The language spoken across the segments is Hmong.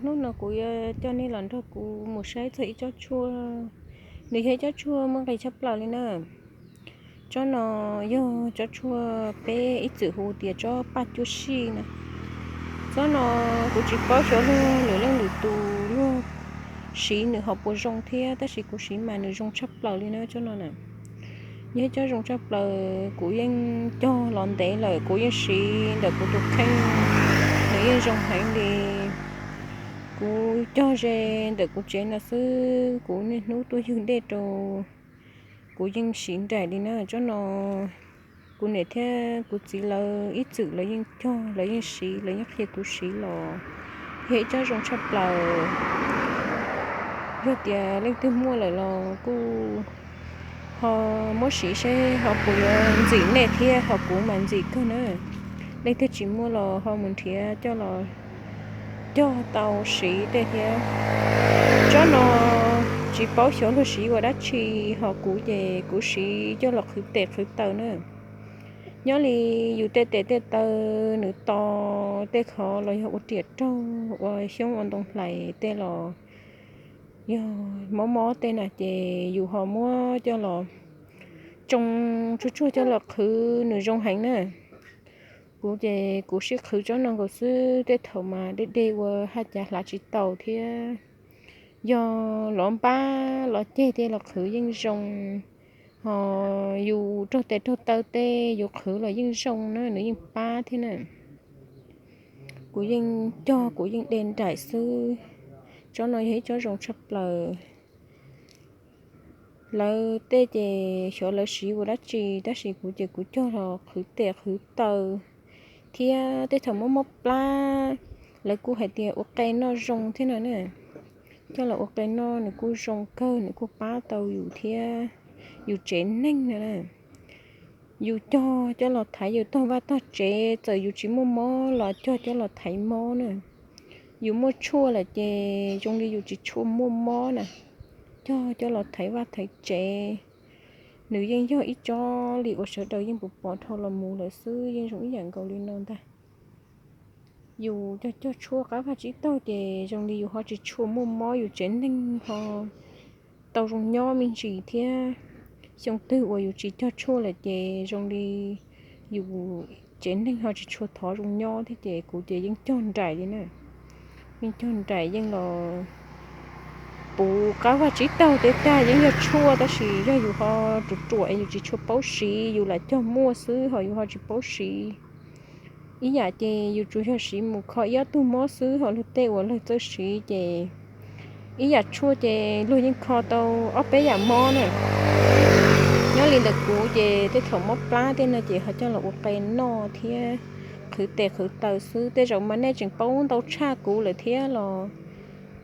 Hnub no kuv yuav coj nej los nrog kuv mus saib txog ib tsob tshuaj, nws yog ib tsob tshuaj muaj nqis tshaj plaws li na. Tsob no yog tsob tshuaj peb ib txwm hu tias tsob paj cuab sij na. Tsob no kuv tsis paub xyov luag lwm leej lwm tus luag siv nws ho puas zoo thiab, tab sis kuv siv mas nws zoo tshaj plaws li na tsob no na. Yog ib tsob zoo tshaj plaws, kuv yeej cog los ntev lawm, kuv yeej siv ntawm kuv tus kheej, nws yeej zoo heev li. Kuv cog ze ntawm kuv tsev no xwb, kuv niaj hnub tuaj ywg dej rau, kuv yeej siv nraim li na tsob no. Kuv niam thiab kuv txiv lawv ib txwm lawv yeej cog, lawv yeej siv, lawv yeej qhia kuv siv los yog ib tsob zoo tshaj plaws. Yog tias leej twg muaj lawm los kuj ho muab siv seb ho puas yuav ntxim nej thiab, ho kuv mas ntxim kawg na. Leej twg tsis muaj los ho mus nrhiav coj los cog tau siv tej thiab. Tsob no tsis paub xyov luag siv ua dab tsi, ho kuv ces kuv siv coj los qhwv tes qhwv taw na. Nyob li yus tej tes tej taw nws to tej qhov los yog ua riam raug ua xyoob ua ntoo hlais tej los yog mob mob tej na ces yus ho muab coj los tsoo tsuag tsuag coj los qhwv nws zoo heev na. Kuv ces kuv sib qhwv tsob no nkaus xwb, tej thaum mas deb deb ua haj cas hlav tsis tau thiab. Yog lov npab lov ceg tej los qhwv yeej zoo, ho yus raug tes raug taw tej yus qhwv los yeej zoo na, nws yeej pab thiab na. Kuv yeej cog kuv yeej de nraim xwb. Tsob no yog ib tsob zoo tshaj plaws. Lawv tej ces xyov lawv siv ua dab tsi, tab sis kuv ces kuv cog los qhwv tes qhwv taw thiab tej thaum mob mob plab, lawv kuj hais tias ua qe noj zoo thiab no na. Coj los ua qe noj nws kuj zoo kawg, nws kuj pab tau yus thiab yus tsev neeg no na. Yus cog coj los thaiv yus tog vaj tog tsev, txawm yus tsis muaj mob los cog coj los thaiv mob na. Yus muaj tshuaj lawm ces zoo li yus tsis tshua muaj mob na. Cog coj los thaiv vaj thaiv tsev, nws yeej yog ib tsob li uas sawv daws yeej pom pom dhau los mus lawm xwb, yeej zoo ib yam nkaus li no ntag. Yus cog cog tshuaj qab vaj tsib taug ces zoo li yus ho tsis tshua muaj mob, yus tsev neeg ho tau zoo nyob me ntsis thiab. Xyoo twg uas yus tsis cog tshuaj lawm ces zoo li yus tsev neeg ho tsis tshua thov zoo nyob thiab, ces kuv ces yeej cog nraim li na. Yeej cog nraim yeej los puv qab vaj tsib taug tej tag yeej yog tshuaj, tab sis yog yus ho ruam ruam es yus tsis tshua paub siv, yus lam cog muaj xwb ho yus ho tsis paub siv. Ib yam ces yus tsuas yog siv mus kho ib ob tug mob xwb, ho luag tej uas luag txawj siv ces ib yam tshuaj ces luag yeej kho tau ob peb yam mob na. Nyob li ntawm kuv ces tej thaum mob plab tej no ces ho coj los ua qe noj thiab qhwv tes qhwv taw xwb. Tej zaum mas nej tseem paub ntau tshaj kuv lawm thiab los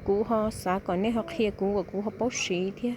kuv ho xav kom nej ho qhia kuv kom kuv ho paub siv thiab.